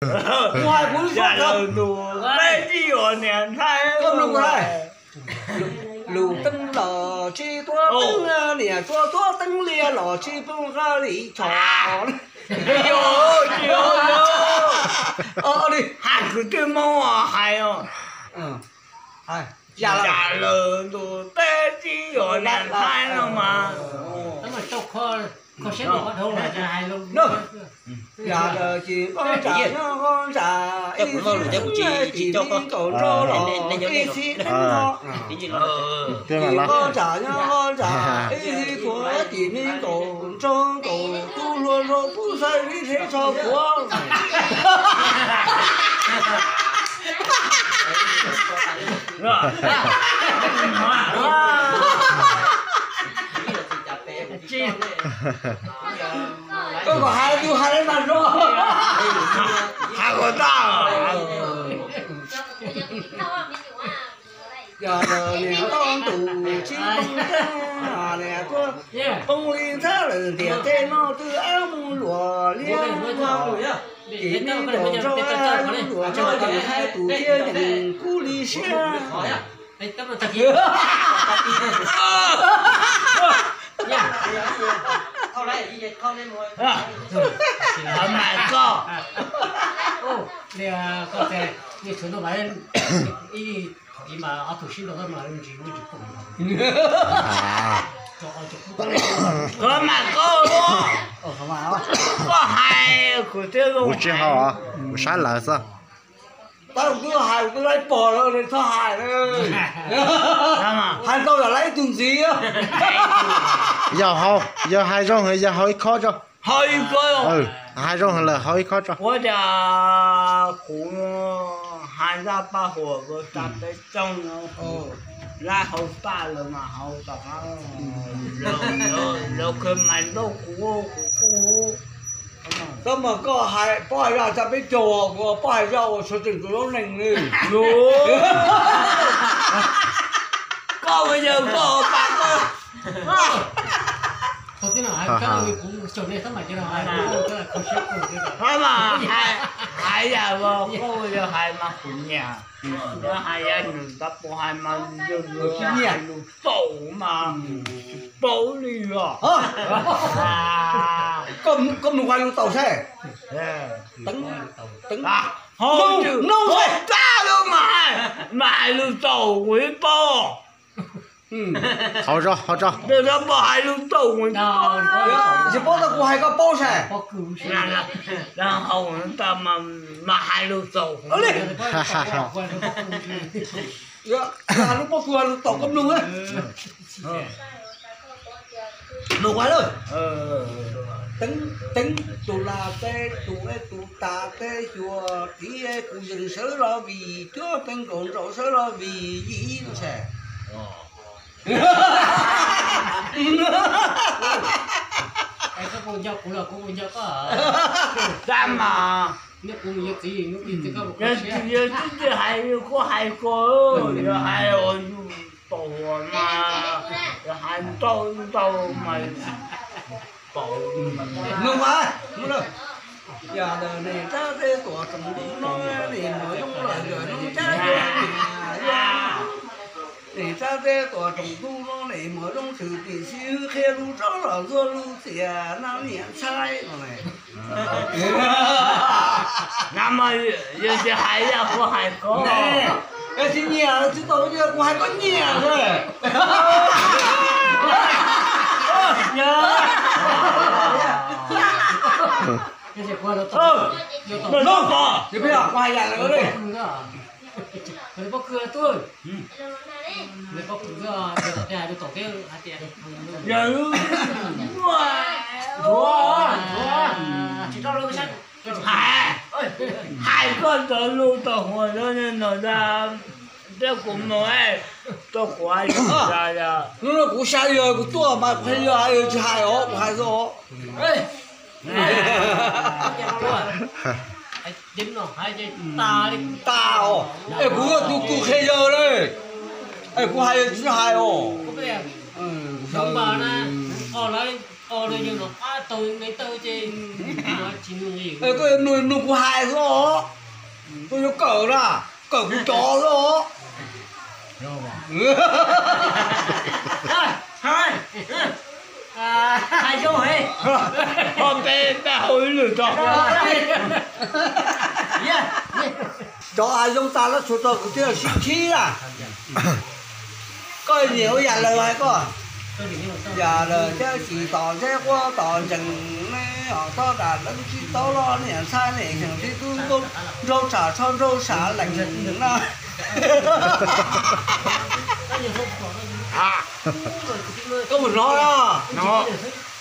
Kuv hais kuv lub suab txog. Peb tib yuav niam ntxhais. Koj mloog kuv hais. Lus teeb los tsis tuav teeb, niam tuav tuav teeb lias los tsis poob qab li tshos. Hais kwv tij Hmoob hais os. Yam lawm ntus peb tib yuav niam ntxhais no mas. Yam lawm ces nqaij tsam nyob nqaij tsam, ib xib tim me nkaum nrog los ib xib teeb no. Ces nqaij tsam nyob nqaij tsam, ib xib khuav tim me nkaum nrog nkaum tub hluas nraug tub xaiv li rhe tso kuav. Koj kom hais tus hais li mas zoo. Hais kom tau. Yog niam tau ntus tsis poob teeb, niam tuaj poob li ntxhab lawm ntiaj teb no twb ab mus luam liab. Ces me nkaum nrog ab mus luam nrog ces hais tus thiaj yeem kub li siab. Koj mas koj, koj hais kuv thiaj, kuv tsis hais, kuv saib lawv xwb. Tau kuv hais kuv lawv pom lawm txhob hais. Hais tau yam lawv ib tug ntxiv. Yog hais zoo yog hais ib khob tso. Hais zoo lawm hais ib khob tso. Ua cas kuv hais zaj paj huam ko tas peb tsoog, lab hau paj lawm mas hau tom qab, lawv khaws mais nrauj kuv, kuv kuj Koj mas koj hais paub hais zaj tas peb caug, kuv paub hais zaj uas suav tseem tus zaub neeg li. Koj ua yawg koj pas koj. Mas hais yam koj ua yawg hais mas kuv nyiam, yog hais yam nws tab puas hais mas yawg tsis nyiam lus txaus mas paub li os. Koj mus hais lus txaus saib. Teeb, teeb, no, no, tag lub mas hais, mas hais lus txaus kuv ib paub. Hau tso, hau tso. Tsis paub tau kuv hais koj paub saib. Mas hais lus txaus kuv. Lub pob kws hais lus txaus koj mloog. Mus lawm. Teeb, teeb, tus lam teb, tus eb, tus tas teb xyuas tiv, kuv yeej sawv los vim cuab, teeb nkaus nraum sawv los vim yim no saib. Koj puas nco kuv los kuv puas nco koj? Tab mas yog txiv yog txiv hais kuv hais ko, yog hais ua yus tau mas, yog hais ntau ntau mas tau. Mloog mas, mloog. Yog ntawm niam Tsab Teb Tuam tsoom ntuj no, nim muaj zoo lawm ntawm noob Tsab Yuag niam Yuag. Niam Tsab Teb Tuam tsoom ntuj no, nim muaj zoo tshwm tim xib hwb qhia lus tsob los ntxuag lus txias no niam ntxhais no. Nab mas yog tsis hais yog kuv hais koj. Yog tsis nyiam tsis tau, kuv hais koj nyiam xwb. Kuv hais yam lawm li. Hais, hais koj ntawd lus tau huam no, thiab kuv mus, tau kuv hais. Hnub no kuv xav yog kuv tuaj mas kuv hais yog, hais yog tsis hais os, kuv hais xwb os. Tas os, es kuv yog tus kws qhia yawg li. Es kuv hais yog tsis hais os. Koj yuav nug nug kuv hais xwb os, koj yuav kawm na, kawm kuv cov xwb os. Hais zoo, ho peb peb hau ib lwm tso. Cov hais zoo tas los tshuav tso kuv thiaj sib khib na. Koj nyiam ua yam laws hais koj. Yam laws thiab tsis tos zeb quaj tos ntsees, nej os toj dam leeb tsis tau los niam ntxhais niam xeem txiv tub nraug tsam tsho nraug sam lees na. Koj mus hnov,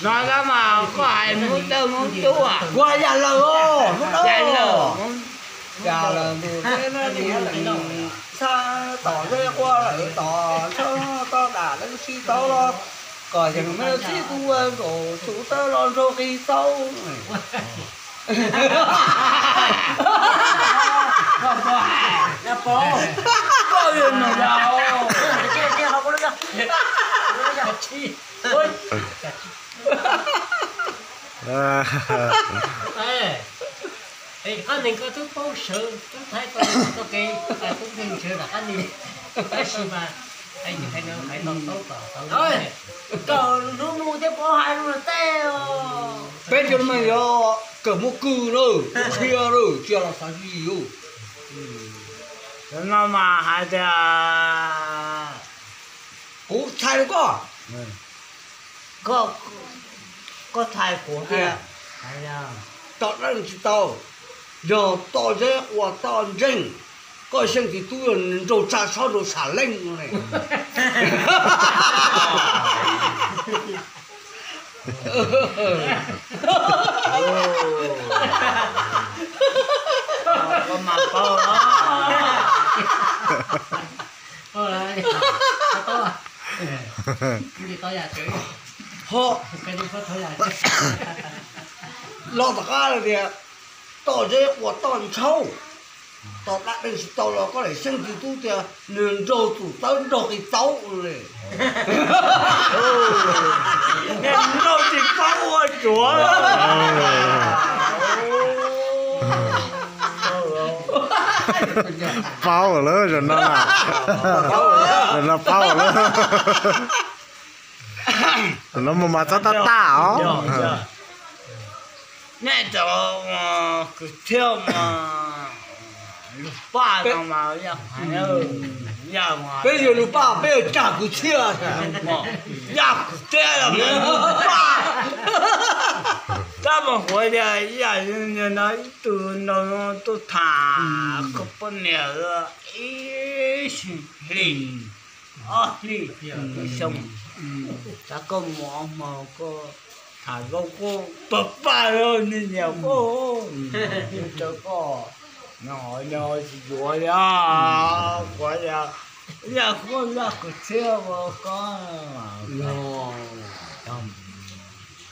hnov mas koj hais Hmoob Dawb Hmoob Tub. Kuv hais yam laws os, Hmoob Dawb. Yam laws tus teb na niam lees txhab tos zeb quaj lawm tos tsho toj dam leeb tsis tau los kom yeej me txiv tub ua nkaus txhub tawb los nraug qis tau. Qab neeg koj twb paub sawv, twb thaij tau txoj kev tub nkeeg sawv tom qab neeg, tab sis mas hais no hais no tau tau kom hnub mus thiab paub hais lus tej. Peb cov no mas yog kawm muaj kws lawm, qhia lawm, tsis yog los xav li lawm. No mas hais tias kuv txhais rau koj, koj txhais kuv tias tom dab tsis tau, yog toj zeb ua toj ntseeg, koj xyeej txiv tub yog nraug tsa sob nraug sam leej no ne. Koj mas paub los. Ho los tom qab tias toj zeb ua toj ntshauj, tom dab tsis tau los koj lam xyeej txiv tub tias nws nraug txhub tawb nraug qis tau li. Nraug tsis paub ua tsuav. Paub lawm zaum no, zaum no paub lawm. Zaum no mus mas txhob tab tag os. Nej cov kwv txhiaj mas lus paj no mas, peb yog lus paj peb yog cag kwv txhiaj, yog kwv txhiaj los lus paj. Tab mas huav tias ib yam no ib tug nraug tuaj tham koj poj niam ib hlis ob hlis xyoo, tab koj mus ob hmo koj tham zoo koj pab paj zoo nyiam koj, koj no tsis yuav li, kuv yog yog kwv txhiaj ua koj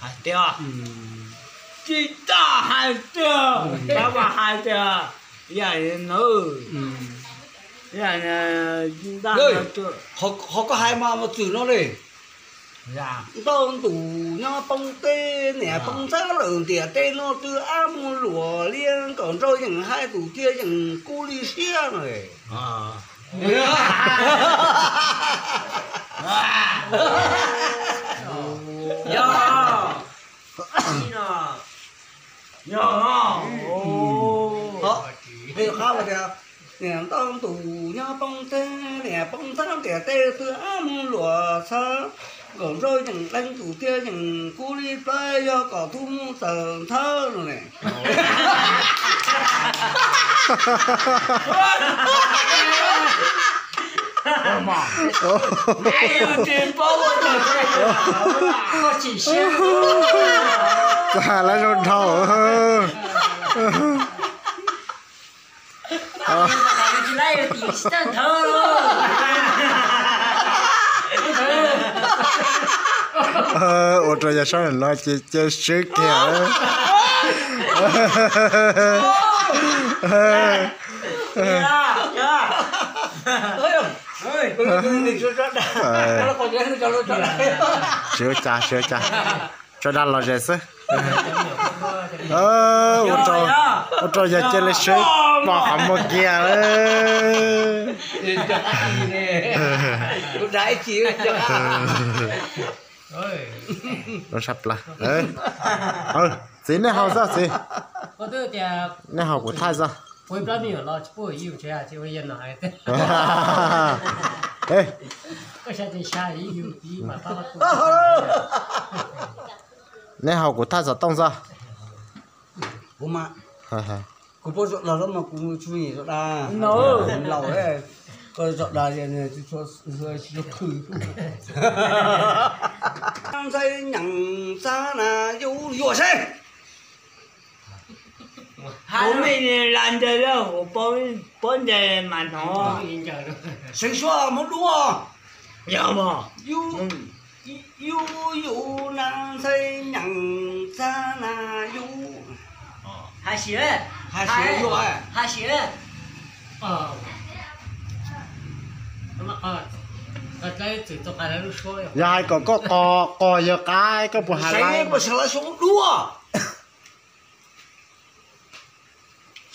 hais tiag, tsis tas hais tiag, tab mas hais tias yam li no, qhov koj hais mas mus txwm no li. Ntau ntus nyob poob teb niam poob ntxhab lawm ntiaj teb no twb ab muag luam li, kom nraug yeej hais tus tiag yeej kub li siab no. Yog, yog, qab tias niam ntau ntus nyob poob teb niam poob ntxhab ntiaj teb twb ab muag luam txhab, kom nraug yeej leej tus tiag yeej kub li plab, yog kom tub mus txawm nthawb no ne. Txawm hais lawv zoo dhau. Ua rau yog sab no ces cia swb kiag. Siv ua cas, siv ua cas, tso dag los zes xwb. Ua rau yawg cia li seb pom qhov muag kiag lawm. Txiv, nej haus xwb txiv. Nej haus kuv thaij xwb. Nej haus kuv thaij xov tooj xwb. Kuv mas, kuv paub zom dag los mas kuv tsis nyiam zom dag. Laus, koj zom dag tsis tshua khwv. Ntxhais nyeem txab na yus yuam seb. Kuv me las ncaws lawm, kuv pob ncaws mas hnov. Seev Suab muab dua. Yog mas. Yus, yus, yus nas ntxhais nyeem txab na yus. Hais siav, hais siav yuam, hais siav. Yog hais kom koj qos, qos yawg qab koj puas hais lawm?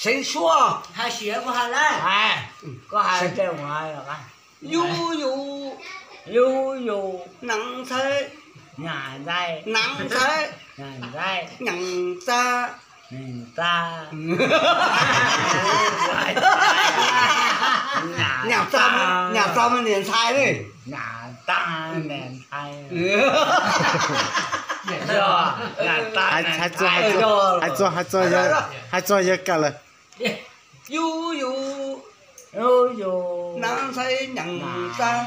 Seev Suab. Hais siav koj hais lawm. Koj hais, yus, yus, yus, yus nas ntxhais, nas ntxhais, nas ntxhais, nas ntxhais, nyeem txab, nyeem txab, nyeem txab mas niam ntxhais ne. Nas txab niam ntxhais. Hais txog, hais txog, hais txog yawg kawm lawm. Yus, yus, yus, yus nas ntxhais nyeem txab,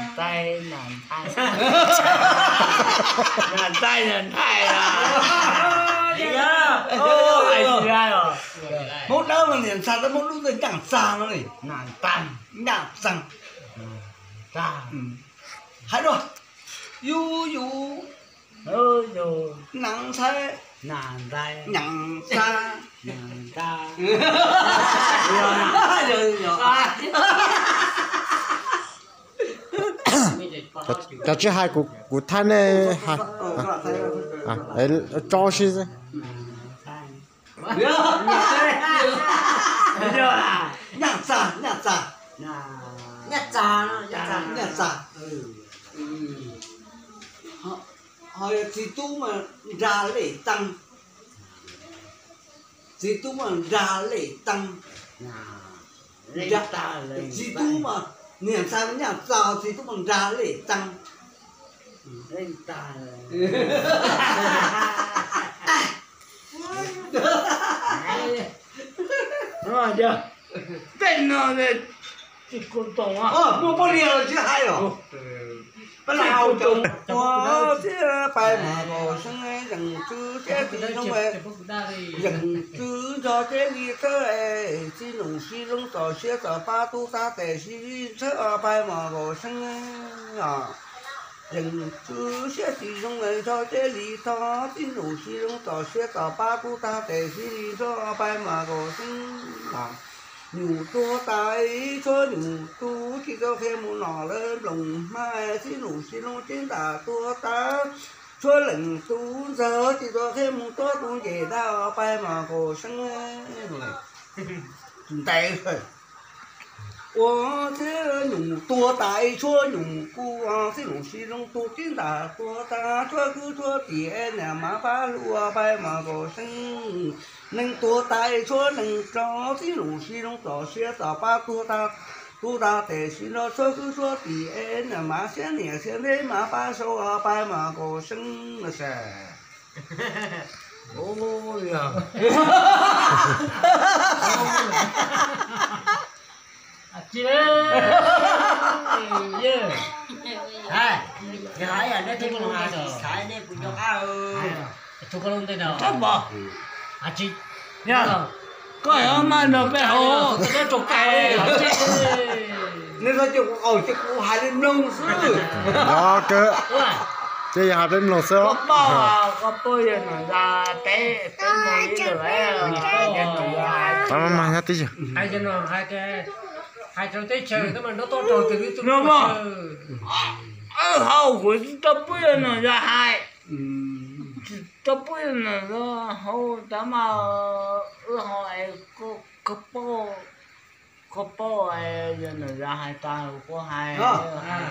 nas ntxhais, nas ntxhais, nas ntxhais, nas ntxhais. Hmoob dawb mas niam ntxhais, tab Hmoob dub ntawd nyeem txab no ne. Nas ntxhais, nyeem txab. Hais dua. Yus, yus, yus, nas ntxhais, nas ntxhais, nyeem txab, nyeem txab. Cov tsis hais kuv thaij nej hais, tso si xwb. Nyaj txag, nyaj txag. Nyaj txag, nyaj txag. Ho yog txiv tub mas nrag lej taag. Txiv tub mas nrag lej taag. Txiv tub mas, niam ntxhais mas nyaj txag, txiv tub mas nrag lej taag. Tej no muaj poj niam los tsis hais os. Peb lam haus cov ua thiab pais mas kaum seeb, yeem tswv siab tsis zoo, yeem tswv nrog Teb Lis Thawb, txiv Nus Sib Loob txom siab txom pab tub tag tes Sib Loob txhawb pais mas kaum seeb. Yeem tswv siab tsis zoo nrog Teb Lis Thoj, txiv Nus Sib Loob txom siab txom pab tub tag tes Sib Loob txhawb pais mas kaum seeb. Nyuam tuag tas ib tshuab, nyuam tub tsis tau qhia mus nom lawv nploos hmab, txiv Nus Sib Loob tib ntas tuag tas, tshuab leej tub ntxawg tsis tau qhia mus tuab tub nce dab pais mas kaum seeb. Ntev ua thiab nyuam tuag tas ib tshuab, nyuam kuj txiv Nus Sib Loob tub tib ntas tuag tas, tshuab kwv tshuab tij niam mas pab hlub pais mas kaum seeb. Neeg tuag tas ib tshuab, neeg rov txiv Nus Sib Loob txom siab txom pab tub tag, tub tag tes Sib Loob tshuab kwv tshuab tij niam mas siab niam siab ntxheb mas pab sau pais mas kaum seeb no sas. Koj yuav maj nrog peb haus. Nej txhob cia kuv qaug ces kuv hais li mloog xwb. Kawg, ces yog hais peb mloog xwb. Koj paub, koj paub yog nom zas teb, teb mloog ib lwm, yog nom zas. Mas nyob twj ywm. Hais rau teb chaws, no mas, haus kuv tsis tau pub yog nom zas hais. Rau pub yog nws hauv tas mas wb ho es koj paub, koj paub yog nws hais tas kuv hais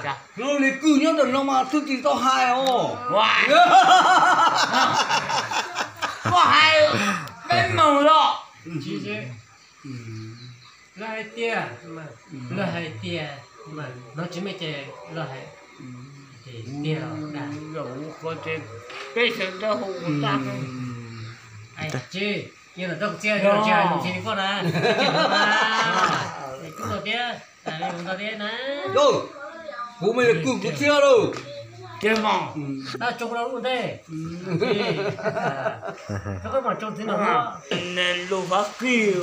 cas. Hnub no kwj nyob ntawm no mas twb tsis tau hais os. Koj hais peb moos los. Lawv hais tias, lawv hais tias, no tsis meej ces lawv hais tiag los dag. Peb sawv daws hu ua tag. Tsis, yog lawv tau txiaj tsis hais lus ntxhi li koj na. Kub no thiab, ntau thiab na. Kuv mas yog kwj kuv txiaj lauj. Tab tso kuv lub ntej. Koj mam tso txiv no. Nws lus fab kis.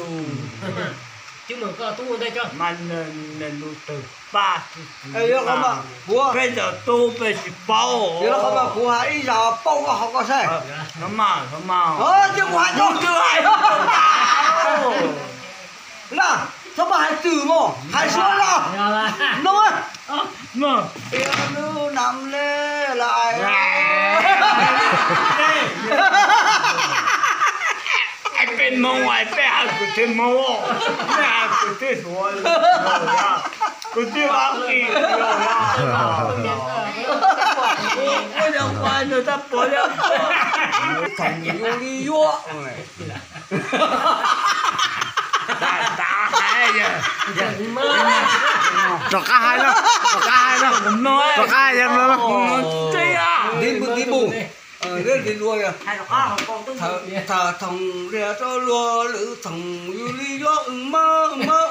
Cub mus koj tub ua ntej tso. Mas nws lus tawg paj. Yog qhov mas kuv, peb ntawm tub peb tsis paub. Yog qhov mas kuv hais ib zaj paub koj qhov koj saib. Cia kuv hais tso. Laj, txhob mas hais twm mos, hais suav los. No, nub nam le lais. Peb Hmoob, peb hais kwv tij Hmoob, peb hais kwv tij Suav, kwv tij Vaj Kis, ua ua nws tab pov thoom yus li yuav. Rov qab hais na, rov qab hais na, rov qab hais na. Ntiv npus, ntiv npus, ntiv dua, thoom li rau luag lwm thoom yus li yuav, wb mab wb mab.